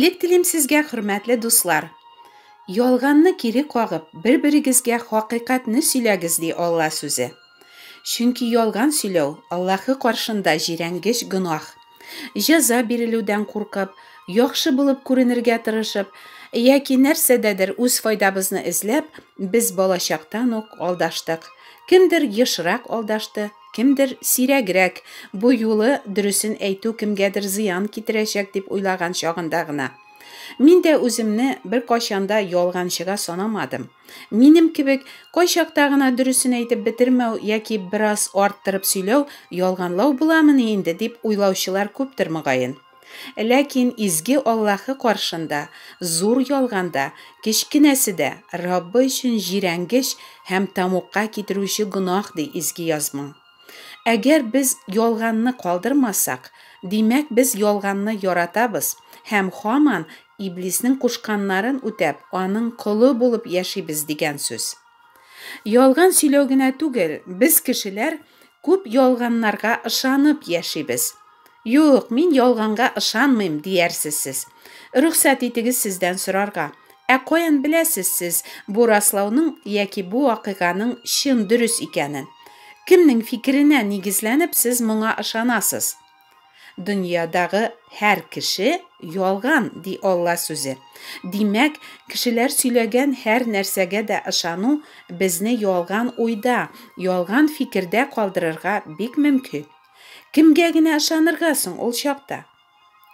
Иминлек телим сезгә, хөрмәтле дуслар! Ялганны кире кагып, бер-берегезгә хакыйкатьне сөйләгез, ди Алла сүзе. Чөнки ялган сөйләү Аллаһы каршында җирәнгеч гөнаһ. Җәза бирелүдән куркып, яхшы булып күренергә тырышып, яки нәрсәдәдер үз файдабызны эзләп, без балачактан ук алдаштык. Кемдер ешрак алдашты, кемдер сирәгрәк, бу юлы дөресен әйтү кемгәдер зыян китерәчәк дип уйлаган чагында гына. Мин дә үземне беркайчан да ялганчыга санамадым. Минем кебек, кайчакта гына дөресен әйтеп бетермәү яки бераз арттырып сөйләү ялганлау буламыни инде дип уйлаучылар күптер мөгаен. Ләкин изге Аллаһы каршында зур ялган да, кечкенәсе дә Раббы өчен җирәнгеч һәм тәмугка китерүче гөнаһ, ди Изге Язма. Әгәр без ялганны калдырмасак, димәк, без ялганны яратабыз һәм һаман Иблиснең кушканнарын үтәп, аның колы булып яшибез дигән сүз. Ялган сөйләү генә түгел, без кешеләр күп ялганнарга ышанып яшибез. Юк, мин ялганга ышанмыйм, диярсез сез. Рөхсәт итегез сездән сорарга. Ә каян беләсез сез бу раслауның яки бу вакыйганың чын дөрес икәнен? Кемнең фикеренә нигезләнеп сез моңа ышанасыз? Дөньядагы һәр кеше ялган, ди Алла сүзе. Димәк, кешеләр сөйләгән һәр нәрсәгә дә ышану безне ялган уйда, ялган фикердә калдырырга бик мөмкин. Кемгә генә ышанырга соң ул чакта?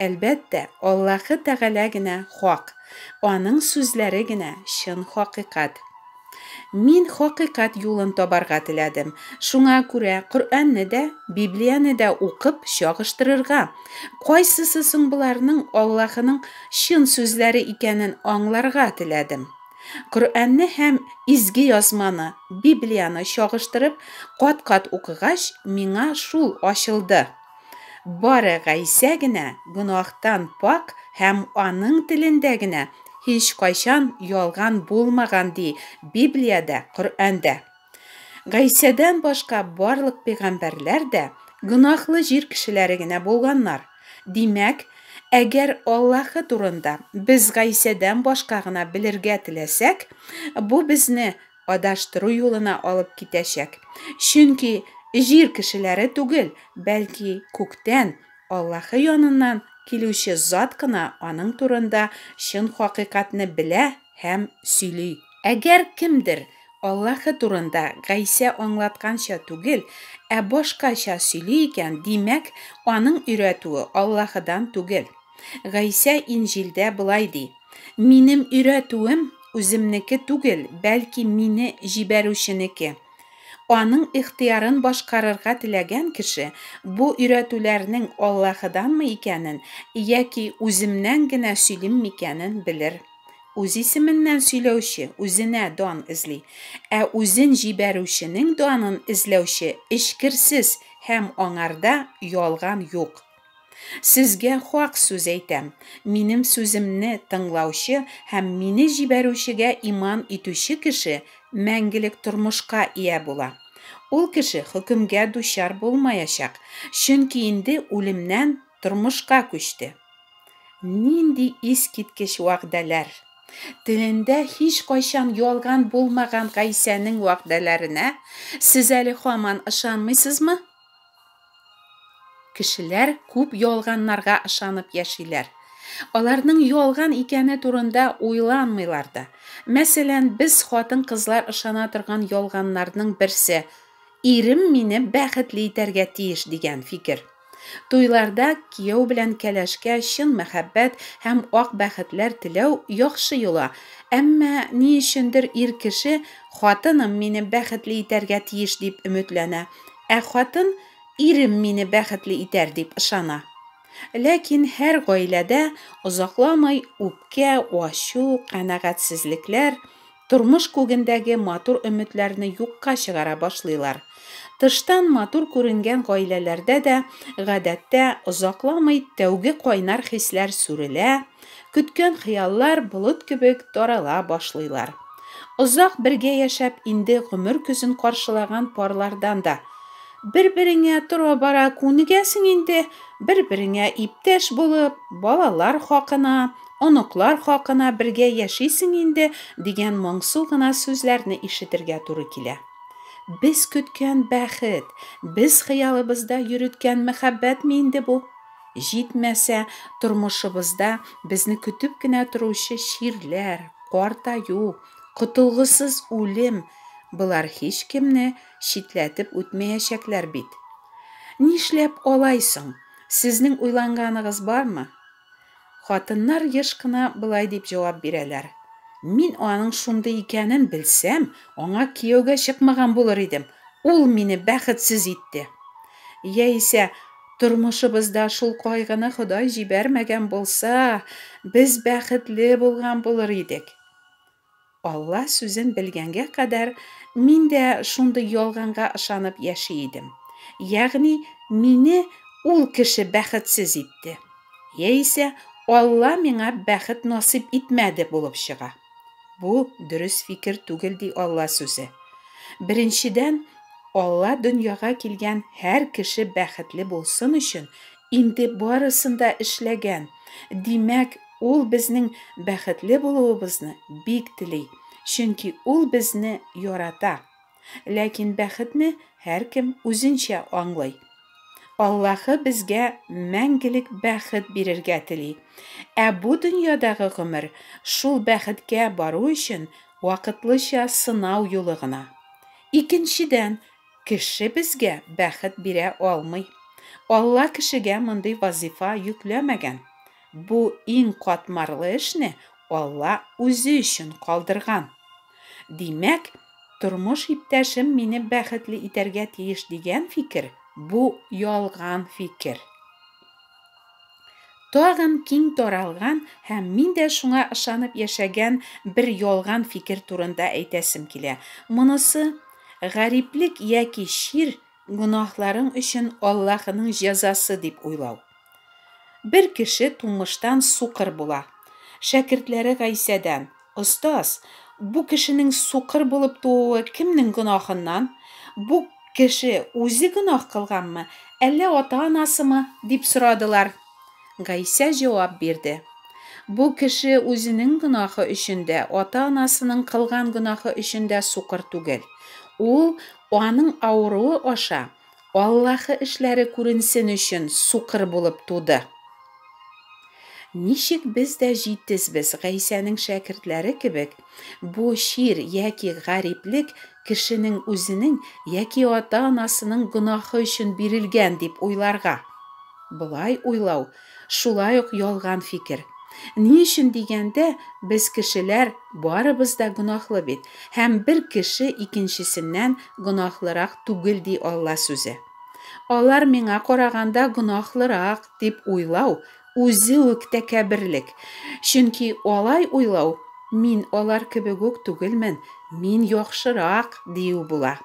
Әлбәттә, Аллаһы Тәгалә генә хак, Аның сүзләре генә чын хакыйкать. Мин хакыйкать юлын табарга теләдем, шуңа күрә Коръәнне дә, Библияне дә укып чагыштырырга, кайсысы соң боларның Аллаһының чын сүзләре икәнен аңларга теләдем. Коръәнне һәм Изге Язманы, Библияне чагыштырып, кат-кат укыгач, миңа шул ачылды. Бары Гайсә генә гөнаһтан пакь һәм аның телендә генә һичкайчан ялган булмаган, ди Библиядә, Коръәндә. Гайсәдән башка барлык пәйгамбәрләр дә гөнаһлы җир кешеләре генә булганнар. Димәк, әгәр Аллаһы турында без Гайсәдән башка гына белергә теләсәк, бу безне адаштыру юлына алып китәчәк. Чөнки җир кешеләре түгел, бәлки күктән, Аллаһы яныннан килүче зат кына аның турында чын хакыйкатьне белә һәм сөйли. Әгәр кемдер Аллаһы турында Гайсә аңлатканча түгел, ә башкача сөйли икән, димәк, аның өйрәтүе Аллаһыдан түгел. Гайсә Инҗилдә болай ди, Минем өйрәтүем үземнеке түгел, бәлки мине җибәрүченеке. Аның ихтыярын башкарырга теләгән кеше бу өйрәтүләрнең Аллаһыданмы икәнен яки үземнән генә сөйлим микәнен белер. Үз исеменнән сөйләүче үзенә дан эзли, ә үзен җибәрүченең данын эзләүче эчкерсез һәм аңарда ялган юк. Сезгә хак сүз әйтәм, минем сүземне тыңлаучы һәм мине җибәрүчегә иман итүче кеше мәңгелек тормышка ия була. Ул кеше хөкемгә дучар булмаячак, чөнки инде үлемнән тормышка күчте. Нинди искиткеч вәгъдәләр! Телендә һичкайчан ялган булмаган Гайсәнең вәгъдәләренә сез әле һаман ышанмыйсызмы? Кешеләр күп ялганнарга ышанып яшиләр. Аларның ялган икәне турында уйланмыйлар да. Мәсәлән, без хатын-кызлар ышана торган ялганнарның берсе, Ирем мине бәхетле итәргә тиеш дигән фикер. Туйларда кияү белән кәләшкә чын мәхәббәт һәм ак бәхетләр теләү яхшы йола, әмма ни өчендер ир кеше хатыным мине бәхетле итәргә тиеш дип өметләнә, Ә хатын ирем мине бәхетле итәр дип ышана. Ләкин һәр гаиләдә озакламый үпкә, ачу, канәгатьсезлекләр тормыш күгендәге матур өметләрне юкка чыгара башлыйлар. Тыштан матур күренгән гаиләләрдә дә, гадәттә, озакламый тәүге кайнар хисләр сүрелә, көткән хыяллар болыт кебек тарала башлыйлар. Озак бергә яшәп, инде гомер көзен каршылаган парлардан да, Бер-береңә тора-бара күнегәсең инде, бер-береңә иптәш булып, балалар хакына, Оныклар хакына бергә яшисең инде, дигән моңсу гына сүзләрне ишетергә туры килә. Без көткән бәхет, без хыялыбызда йөреткән мәхәббәтме инде бу? Җитмәсә, тормышыбызда безне көтеп кенә торучы чирләр, картаю, котылгысыз үлем, болар һичкемне читләтеп үтмәячәкләр бит. Нишләп алай соң? Сезнең уйланганыгыз бармы? Хатыннар еш кына болай дип җавап бирәләр, Мин аның шундый икәнен белсәм, аңа кияүгә чыкмаган булыр идем, ул мине бәхетсез итте. Яисә, Тормышыбызда шул кайгыны Ходай җибәрмәгән булса, без бәхетле булган булыр идек. Алла сүзен белгәнгә кадәр мин дә шундый ялганга ышанып яши идем. Ягъни мине ул кеше бәхетсез итте. Яисә Алла миңа бәхет насыйп итмәде булып чыга. Бу дөрес фикер түгел, ди Алла сүзе. Беренчедән, Алла дөньяга килгән һәр кеше бәхетле булсын өчен инде барысын да эшләгән. Димәк, Ул безнең бәхетле булуыбызны бик тели, чөнки ул безне ярата. Ләкин бәхетне һәркем үзенчә аңлый. Аллаһы безгә мәңгелек бәхет бирергә тели. Ә бу дөньядагы гомер шул бәхеткә бару өчен вакытлыча сынау юлы гына. Икенчедән, кеше безгә бәхет бирә алмый. Алла кешегә мондый вазыйфа йөкләмәгән. Бу иң катмарлы эшне Алла үзе өчен калдырган. Димәк, тормыш иптәшем мине бәхетле итәргә тиеш дигән фикер, бу ялган фикер. Тагын киң таралган һәм мин дә шуңа ышанып яшәгән бер ялган фикер турында әйтәсем килә. Монысы, гариплек яки чир гөнаһларың өчен Аллаһының җәзасы дип уйлау. Бер кеше тумыштан сукыр була. Шәкертләре Гайсәдән, Остаз, бу кешенең сукыр булып тууы кемнең гөнаһыннан? Бу кеше үзе гөнаһ кылганмы, әллә ата-анасымы? дип сорадылар. Гайсә җавап бирде, Бу кеше үзенең гөнаһы өчен дә, ата-анасының кылган гөнаһы өчен дә сукыр түгел. Ул аның авыруы аша Аллаһы эшләре күренсен өчен сукыр булып туды. Ничек без дә җитезбез, Гайсәнең шәкертләре кебек, бу чир яки гариплек кешенең үзенең яки ата-анасының гөнаһы өчен бирелгән дип уйларга? Болай уйлау, шулай ук ялган фикер. Ни өчен дигәндә, без кешеләр барыбыз да гөнаһлы бит, һәм бер кеше икенчесеннән гөнаһлырак түгел ди Алла сүзе. Алар миңа караганда гөнаһлырак дип уйлау үзе үк тәкәбберлек. Чөнки алай уйлау мин алар кебек үк түгелмен, мин яхшырак дию була.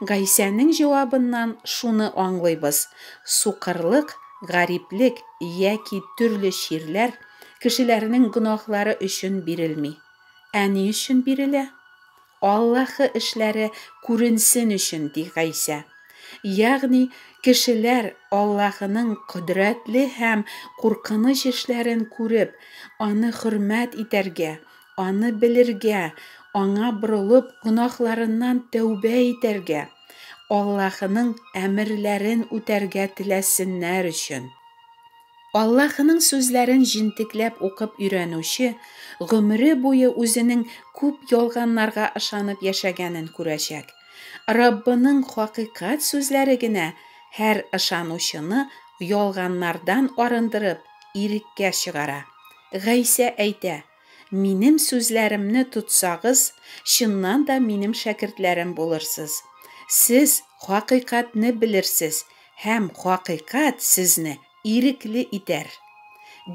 Гайсәнең җавабыннан шуны аңлыйбыз, сукырлык, гариплек яки төрле чирләр кешеләрнең гөнаһлары өчен бирелми. Ә ни өчен бирелә? Аллаһы эшләре күренсен өчен, ди Гайсә. Ягъни кешеләр Аллаһының кодрәтле һәм куркыныч эшләрен күреп, аны хөрмәт итәргә, Аны белергә, Аңа борылып, гөнаһларыннан тәүбә итәргә, Аллаһының әмерләрен үтәргә теләсеннәр өчен. Аллаһының сүзләрен җентекләп укып өйрәнүче гомере буе үзенең күп ялганнарга ышанып яшәгәнен күрәчәк. Раббының хакыйкать сүзләре генә һәр ышанучыны ялганнардан арындырып, иреккә чыгара. Гайсә әйтә, Минем сүзләремне тотсагыз, чыннан да минем шәкертләрем булырсыз. Сез хакыйкатьне белерсез, һәм хакыйкать сезне ирекле итәр.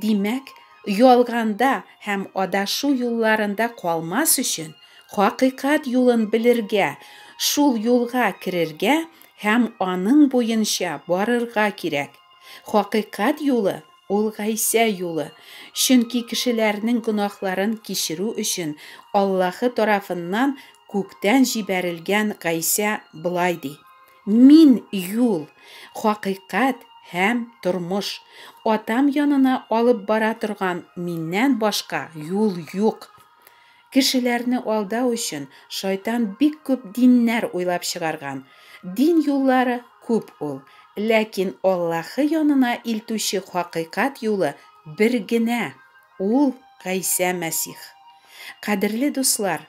Димәк, ялганда һәм адашу юлларында калмас өчен, хакыйкать юлын белергә, шул юлга керергә һәм аның буенча барырга кирәк. Хакыйкать юлы, Ул Гайсә юлы, чөнки кешеләрнең гөнаһларын кичерү өчен Аллаһы тарафыннан күктән җибәрелгән Гайсә болай ди, Мин, юл, хакыйкать һәм тормыш. Атам янына алып бара торган миннән башка юл юк. Кешеләрне алдау өчен шайтан бик күп диннәр уйлап чыгарган. Дин юллары күп ул, ләкин Аллаһы янына илтүче хакыйкать юлы бер генә, ул, Гайсә Мәсих. Кадерле дуслар,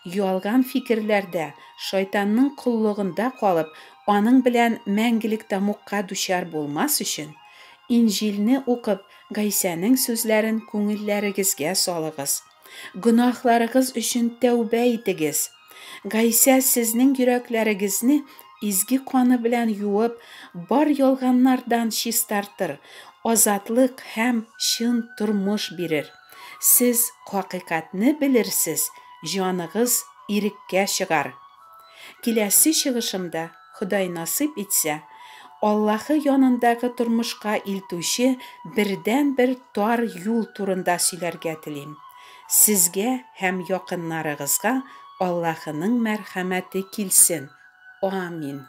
ялган фикерләрдә, шайтанның коллыгында калып, аның белән мәңгелек тәмугка дучар булмас өчен, Инҗилне укып, Гайсәнең сүзләрен күңелләрегезгә салыгыз. Гөнаһларыгыз өчен тәүбә итегез. Гайсә сезнең йөрәкләрегезне изге каны белән юып, бар ялганнардан чистартыр, азатлык һәм чын тормыш бирер. Сез хакыйкатьне белерсез, җаныгыз иреккә чыгар. Киләсе чыгышымда, Ходай насыйп итсә, Аллаһы янындагы тормышка илтүче бердәнбер тар юл турында сөйләргә телим. Сезгә һәм якыннарыгызга Аллаһының мәрхәмәте килсен. Амин.